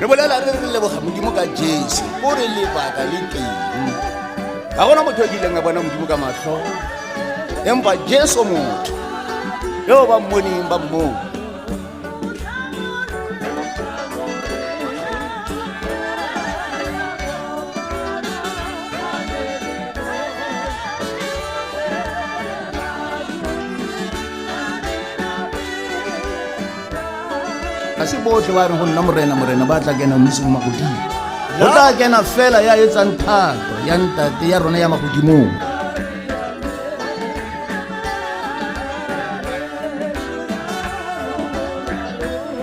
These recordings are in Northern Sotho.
Re bolela re re leboga Modimo ka Jesu, o re lebaka le teng. Ga gona motho o kileng a bona Modimo ka mahlo, empa Jesu motho yo ba mmoneng ba mmone. Ga se botlhe ba reng go nna morena morena ba tla kena mmusong magodimo. Go tla kena fela ya etsang thato ya ntate ya rona ya magodimong.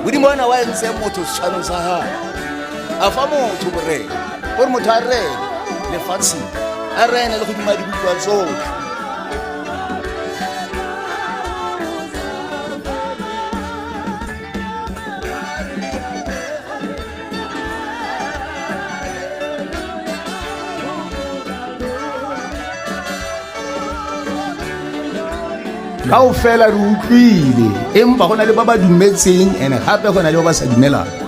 Modimo ona wa entse motho setshwanong sa gagwe, a fa motho borena gore motho a rene lefatsheng, a rene le godima dibuka tsotlhe. Kaofela re utlwile, empa go na le ba ba dumetseng and gape go na le ba ba sa dumelang.